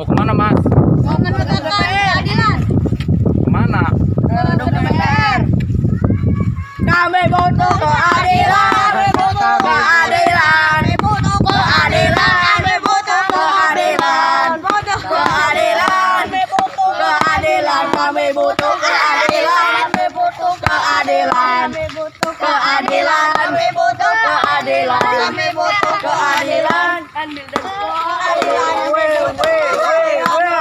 Mau kemana, Mas? Mau menegakkan keadilan. Kemana? Ke DPR. Kami butuh keadilan, kami butuh keadilan, Kami butuh keadilan, kami butuh keadilan, keadilan, keadilan, kami butuh keadilan, Kami butuh keadilan, Kami butuh keadilan, Kami butuh keadilan, Kami butuh keadilan, keadilan. Weh, weh, weh, weh.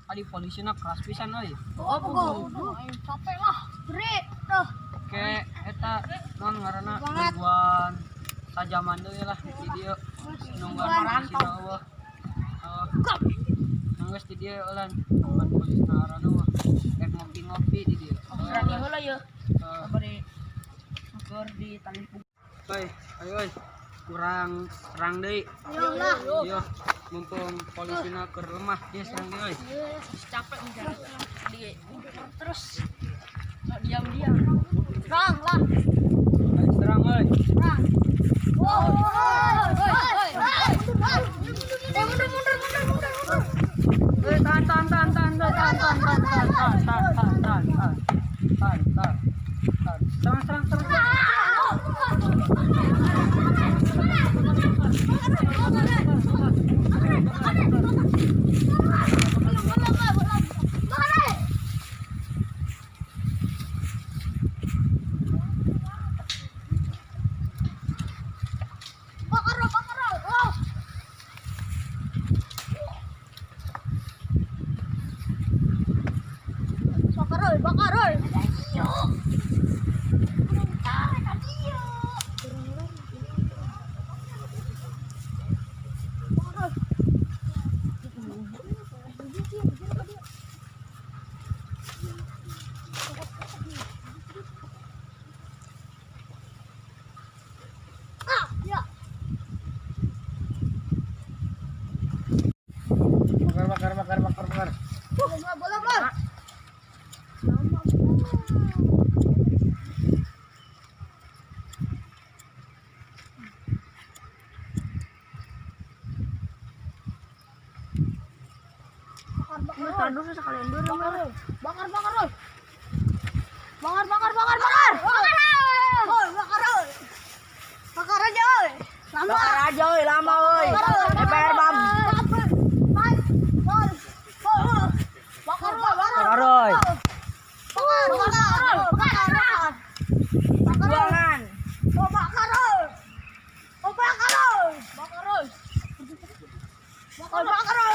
Tadi polisinya keras pisan euy. Oh, capek lah, bre. Tuh. Ke eta non ngaranna Semangat. nungguan sajaman deui lah di dieu. Nungguan polisina eueuh. Heeh. Nungguan di dieu eulan nungguan polisina arana eueuh. Rek ngopi-ngopi di dieu. Berani heula ye. Heeh. Bari keur di tali. Oi, ayo oi. Kurang serang deui. Ayo lah. Yo, mumpung polisina keur lemah, dia serang deui euy. Capek mencari di terus nggak diam-diam. Serang lah. Ayo serang euy. Serang. Wow. Mundur, mundur, mundur, mundur, mundur. Eh, tahan, tahan, tahan, tahan, tahan, tahan, tahan, tahan, tahan, tahan, tahan, tahan, tahan, tahan, tahan, tahan. Serang, serang, serang, serang. Bakar, bakar, oh. Bakar, oi, bakar, oi. Ah, ya. Bakar, bakar, bakar, bakar, bakar. Bola, bola, bola. Bakar, bakar, bakar, bakar, bakar, oi. Bakar, bakar, bakar, bakar. Bakar, oi, bakar, oi. Bakar aja, oi. Lama. Bakar aja oi, lama oi. DPR bam. Bakar, bakar, Bakar, oi. Bakar, bakar, bakar. Perjuangan. Oh, bakar, oi. Oh, bakar, oi. Bakar, oi. Bakar, bakar,